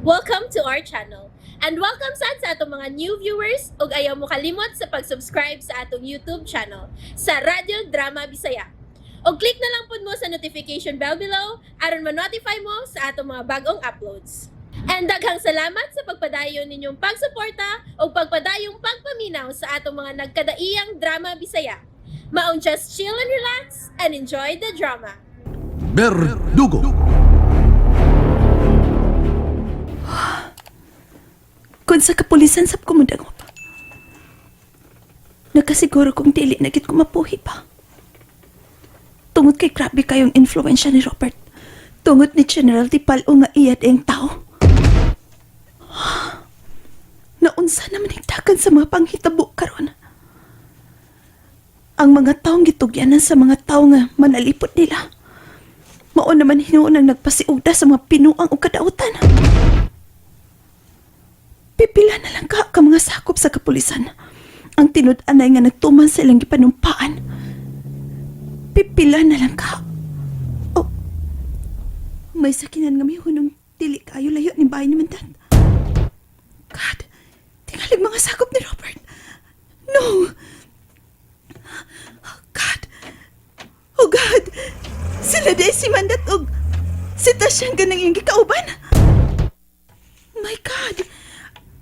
Welcome to our channel. And welcome sad sa atong mga new viewers ug ayaw mo kalimot sa pag-subscribe sa atong YouTube channel sa Radyo Drama Bisaya. Og click na lang pud mo sa notification bell below aron ma-notify mo sa atong mga bagong uploads. And daghang salamat sa pagpadayon ninyong pagsuporta ug pagpadayong pagpaminaw sa atong mga nagkadaiyang drama Bisaya. Maong just chill and relax and enjoy the drama. Berdugo. Kung sa kapulisan sab ko mudangop. Nakasiguro kong dili na gid ko mapuhi pa. Tungod kay grabe kayong influensya ni Robert. Tungod ni General Dipalo nga iyad ang tao. Naunsa naman higdakan sa mga panghitabo karon. Ang mga taong gitugyanan sa mga tao nga manalipot nila. Mao naman hinuon ang nagpasiugda sa mga pinuang o kadautan. Pipila na lang ka ka mga sakop sa kapulisan. Ang tinud-anay nga nagtuman sa ilang gipanumpaan. Pipila na lang ka. Oh, may sakinan nga may hunong dili kayo layo ni bahay ni Mandat. God, tingalig mga sakop ni Robert. No! Oh, God! Oh, God! Sila di si Mandat og si Tasyang ganang iyong gikauban. My God!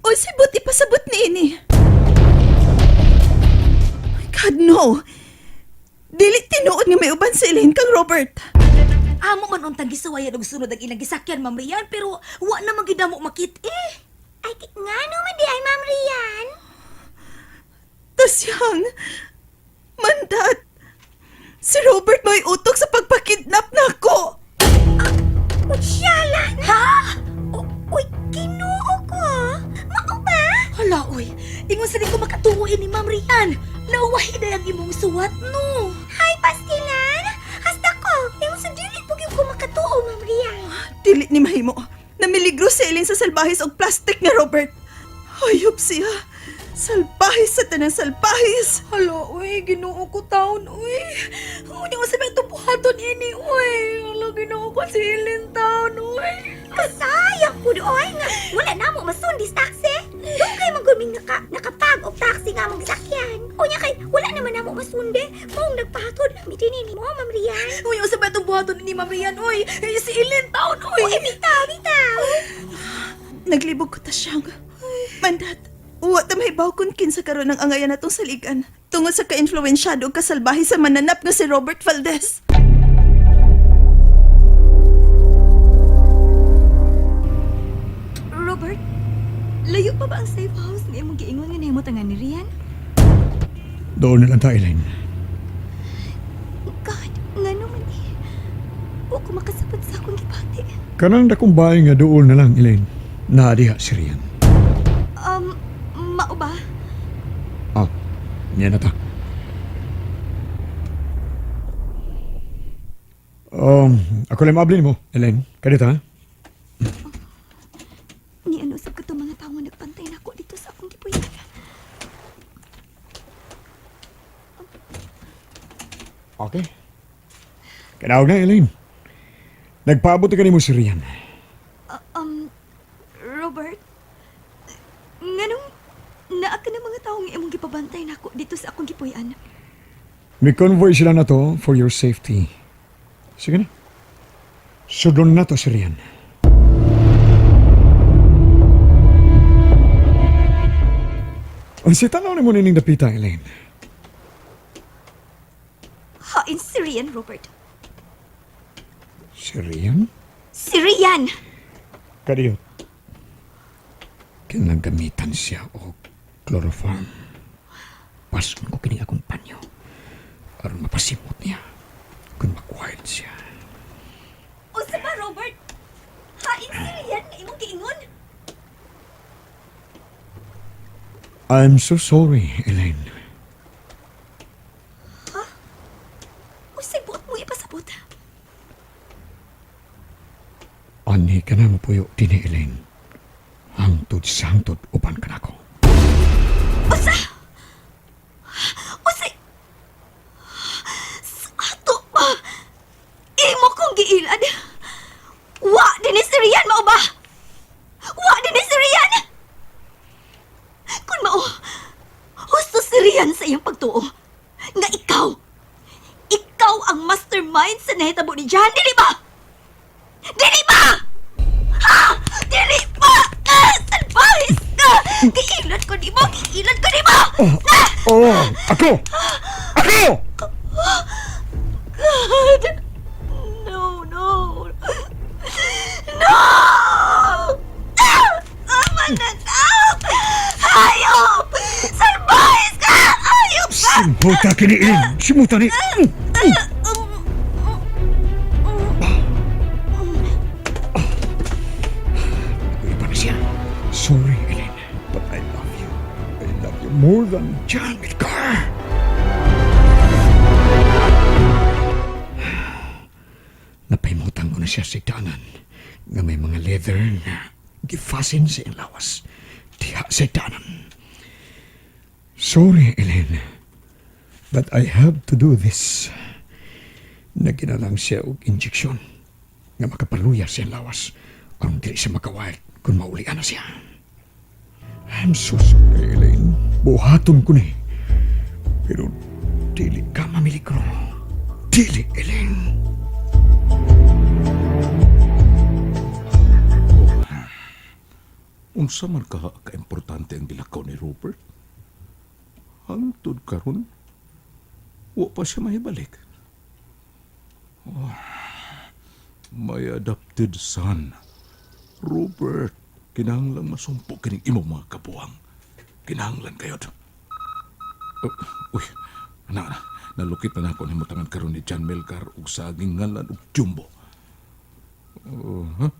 O sibot ipasabot ni ini. My God, no! Dili tinuod nga may uban sa ilin kang Robert. Amo man untang gisuwayan og sunod ang ilang gisakyan, Ma'am Rian, pero wa na man gid namo makit eh. Ay, nga naman di ay, Ma'am Rian. Tasyang, Mandat, si Robert may utok sa pagpakidnap na ako. Utsyalan! Ha? Uy, Ginoo ko ah. Mao ba? Hala oy, ingon sa di ko makatuo ni Ma'am Rian. Nauwahi na ang imong suwat no. Hi, Pastilan! Hasta ko, ingon sa dili po gyud ko makatuo, Ma'am Rian. Dili ni mahimo. Namiligro sa ilin sa salbahis og plastic nga Robert. Hayop siya. Salbahis sa tanang salbahis. Hala oy, Ginoo ko taon oy. Unya ko sa may buhaton ini oy. Hala Ginoo ko si Ilin taon oy. Kasayang pud oy nga wala na mo masundi sa taxi. Dugay man gud ming nakapag og taxi nga among gisakyan. Unya kay wala naman namo masundi. Maong nagpahatod lang mi dinhi mo, Ma'am Rian. Unya sa may buhaton ni Ma'am Rian oy. Eh, si Ilin taon oy. Uy, bitaw, bitaw. Naglibog ko ta siyang. Mandat, uwa ta mahibaw kun kinsa karon ang angayan natong saligan. Tungod sa ka-influensyado ug kasalbahe sa mananap nga si Robert Valdez. Robert, layo pa ba ang safe house nga imong giingon nga nahimo tangan ni Rian? Doon na lang tayo, Elaine. God, nga naman eh. Wa ko makasabot sa akong gibati. Kanang dakong bahay nga doon na lang, Elaine. Naadiha si Rian. Mao ba? Ah, niya na ta. Ako lang maabli mo, Elaine. Kadita, ha? Ni ano sab kato mga tawo nagpantay nako dito sa akong gipuyan. Okay. Kanawag na, Elaine. Nagpaabot ka nimo si Rian. Um, Robert, nganong naa ka ng mga tawo nga imong gipabantay nako dito sa akong gipuyan? May convoy sila na to for your safety. Sige na. Sudon na to si Rian. Ang si tanaw ni mo nining dapita, Elaine. Hain si Rian, Robert. Si Rian? Si Rian! Kadiyot. Kailangan gamitan siya og chloroform. Pasun ko kini akong panyo. Aron mapasimot niya. Kung makuwild siya. Usa ba, Robert? Hain si Rian nga imong giingon? I'm so sorry, Elaine. Usay buot mo ipasabot. Ani ka na mapuyo dinhi, Elaine. Hangtod sa hangtod uban ka nako. Usa! Usay! Sa ato pa! Imo kong giilad! Wa din ni si Rian mao ba? Giluyan sa iyang pagtuo nga ikaw, ikaw ang mastermind sa nahitabo ni John, dili ba? Dili ba? Ha? Dili ba? Ah, salbahis ka! Giilan ko nimo! Giilan ko nimo! Oh, ako! Ako! God! No, no! No! Ah! Tama na na! Hayop! Salbahis ka! Hayop ka! Simuta kini, Ellen. Simuta ni. Iba na siya. Sorry, Ellen, but I love you. I love you more than John Edgar. Napahimutan ko na siya sa daanan nga may mga leather na gifasten sa iyang lawas. Diha sa daanan. Sorry, Ellen, but I have to do this. Naginalang siya og injeksyon nga makapaluya sa iyang lawas aron dili siya makawayat kung maulian na siya. I'm so sorry, Elaine. Buhaton ko ni. Pero dili ka mamiligro. Dili, Elaine. Unsa man ka kaimportante ang gilakaw ni Robert? Hangtod karon, wa pa siya mahibalik. Oh, my adopted son, Robert, kinahanglan masumpo kining imong mga kabuang. Kinahanglan kayod. Oh, uy, na, nalukit na nako nimo tangan karon ni John Melcar ug saging ngalan ug Jumbo. Oh, huh?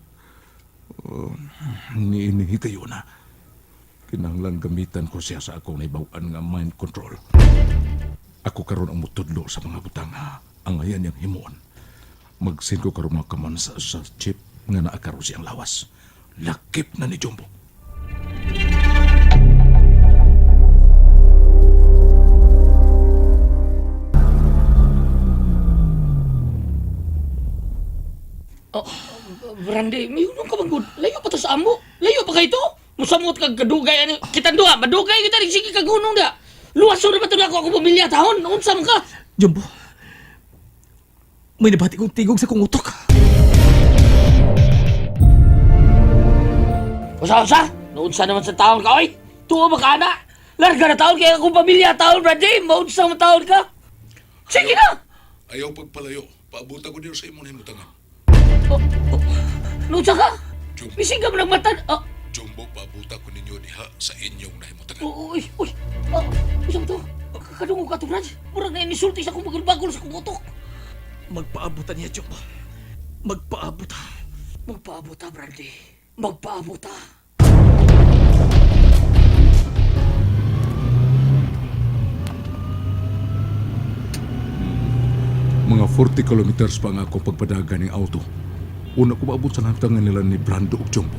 Oh, niini kayo na. Kinahanglan gamitan ko siya sa akong naibaw-an nga mind control. Ako karon ang mutudlo sa mga butang ha. Ang ayan niyang himuon. Mag-send ko karon mga kaman sa chip nga naa karon siyang lawas. Lakip na ni Jumbo. Oh, Brandy, may unong ka bang good? Layo pa to sa amo. Layo pa kayo to. Musamot kag kadugay ani. Kitang duha, madugay kita rin sige kag hunong da. Luwas na ba to na ako akong pamilya tahon? Unsa man ka? Jumbo, may nabati kong tigog sa kong utok. Usa usa? Naunsa naman sa taon ka oy? Tuo ba ka na? Larga na taon kay akong pamilya taon, Brandy. Maunsa man taon ka? Sige na. Ayaw pagpalayo. Paabutan ko dito sa imong himutangan. Oh, oh. Naunsa ka? Jumbo. Bising ka man nagmatan. Oh, Jumbo, paabutan ko ninyo diha sa inyong nahimutangan. uy, uy. Oh, unsa man to? Kadungog ka to, Brad. Murag na inisulti sa akong bagol-bagol sa akong utok. Magpaabutan niya, Jumbo. Magpaabot. Magpaabot ta, Brandy. Magpaabot ta. Mga 40 kilometers pa nga akong pagpadagan ng auto. Una ko maabot sa natangan nila ni Brando ug Jumbo.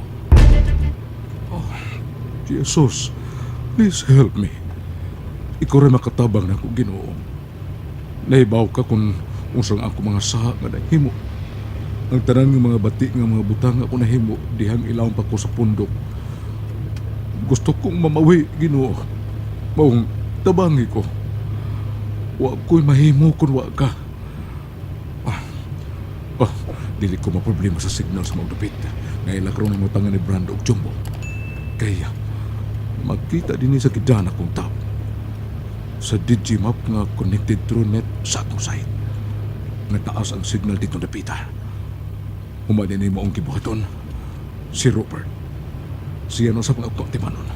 Oh, Jesus, please help me. Ikaw rin makatabang na akong Ginoo. Nahibaw ka kung unsang ako mga saha nga nahimo. Ang tanan nga mga bati nga mga butang ako nahimo dihang ilawom pa ko sa pundok. Gusto kong mamawi, Ginoo. Maong tabangi ko. Wa ko'y mahimo kung wa ka. Oh, dili ko maproblema sa signal sa magdapit. Ngayon karon ang utangan ni Brando og Jumbo. Kaya, magkita din ni sa gidana kong tap. Sa Digimap nga connected through net sa akong site. Nagtaas ang signal dito dapita. Humanin ni mo ang gibuhaton. Si Robert. Siya no sa mga timanon.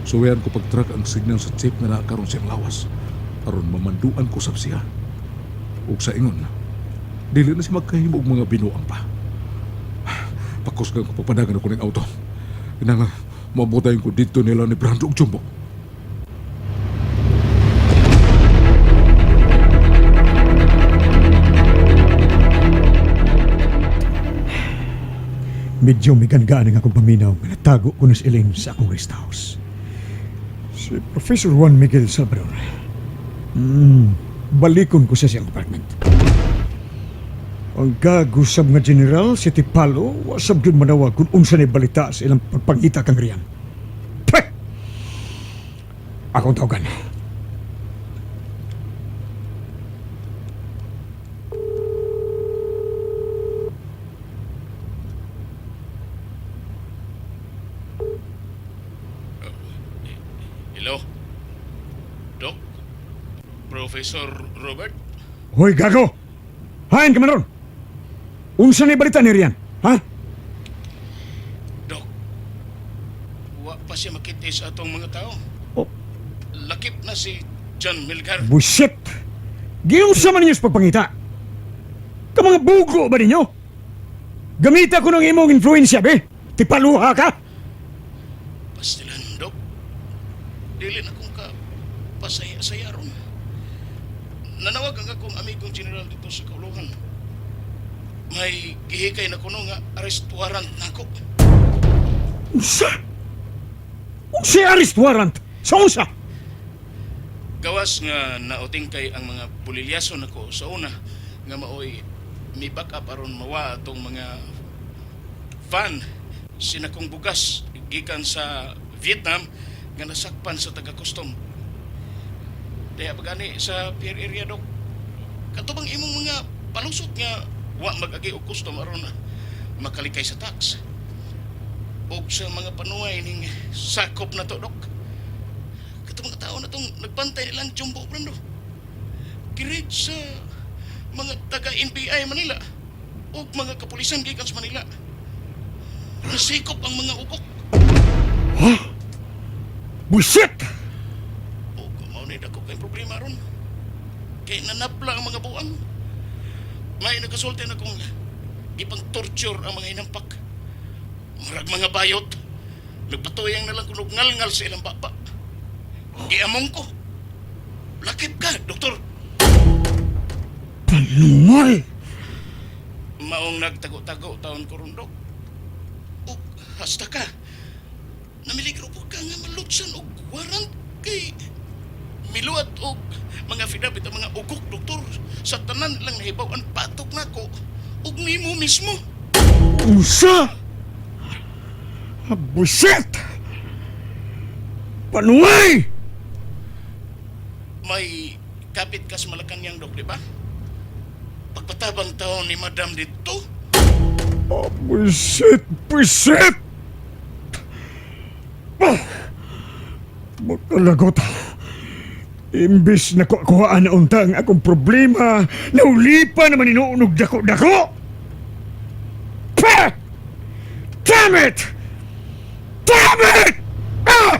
Suwayan ko pag-track ang signal sa chip nga naakaroon siyang lawas. Aron mamanduan ko sab siya. Ug sa ingon, dili na siya magkahimo og mga binuang pa. Pakusgan ko papadagan ako ng auto. Kinahanglan mabutayin ko dito nila ni Brando ug Jumbo. Medyo may ganggaan ang akong paminaw nga natago ko na si Elaine sa akong rest house. Si Professor Juan Miguel Salvador. Balikon ko siya sa iyang apartment. Ang gagusab nga general, si Tipalo, wasab yun manawag kung unsa ni balita sa ilang pagpangita kang riyan. Peh! Akong tawagan. Professor Robert? Hoy, gago! Hain ka man ron! Unsa ni balita ni Rian? Ha? Dok, wa pa siya makita sa atong mga tao. Oh. Lakip na si John Milgar. Bullshit! Giunsa man ninyo sa pagpangita? Ka mga bugo ba ninyo? Gamita ko ng imong influensya, be! Tipaluha ka! Pastilan, Dok. Dili na kong ka pasaya-saya ron. Nanawag ang akong amigong general dito sa kauluhan. May gihikay na kuno nga arrest warrant nako. Unsa? Unsa arrest warrant? Sa unsa? Gawas nga nautingkay ang mga pulilyaso nako sa una nga maoy mi back up aron mawa atong mga van sinakong bugas gikan sa Vietnam nga nasakpan sa taga-custom. Daya pagani sa pier area, dok. Kato bang imong mga palusot nga wa mag-agi og custom aron makalikay sa tax? Og sa mga panuway ning sakop na to, dok. Kato mga tao na tong nagbantay nilang jumbo, Brando. Girid sa mga taga-NBI Manila o mga kapulisan gikan sa Manila. Nasikop ang mga ugok. Bullshit! O mao ni dako kay problema ron. Kay nanapla ang mga buang. May nagasulti na kung gipang torture ang mga inampak. Murag mga bayot. Nagpatuyang na lang kunog ngal-ngal sa ilang baba. Giamong ko. Lakip ka, doktor. Panuway! Maong nagtago-tago taon ko ron, dok. O, hasta ka. Namiligro po ka nga malutsan og warrant kay miluat og mga fidabit ang mga ugok, doktor. Sa tanan lang nahibaw ang patok nako ug nimo mismo. Unsa? Bullshit! Panuway! May kapit ka sa Malacanang, dok, di ba? Pagpatabang taon ni Madam dito, Oh, bullshit! Bullshit! Ah! Magkalagot. Imbis na kuhaan na unta ang akong problema, naulipa naman inuunog dako-dako! Pa! Damn it! Damn it! Ah!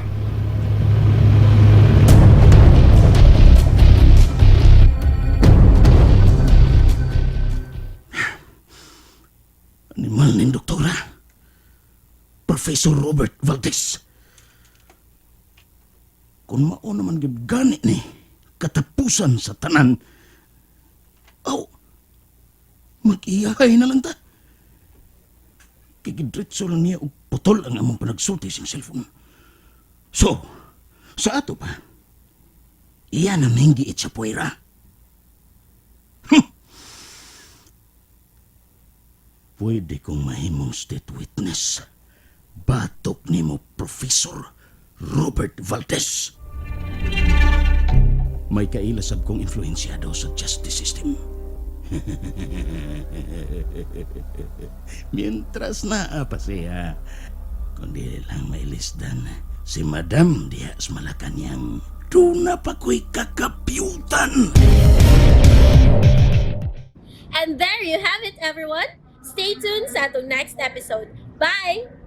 Animal ning doktora. Professor Robert Valdez. Kung mao naman gid gani ni katapusan sa tanan, aw, mag-iyahay na lang ta. Kigidritso lang niya og putol ang among panagsulti sing cellphone. So, sa ato pa, iya na minggiit sa puwera. Pwede kong mahimong state witness. Batok nimo Professor Robert Valdez. May kailasab kong influensyado sa justice system. Mientras naa pa siya, kundi lang mailisdan si Madam diha sa Malacanang. Doon na pa ko'y kakapyutan! And there you have it, everyone. Stay tuned sa atong next episode. Bye!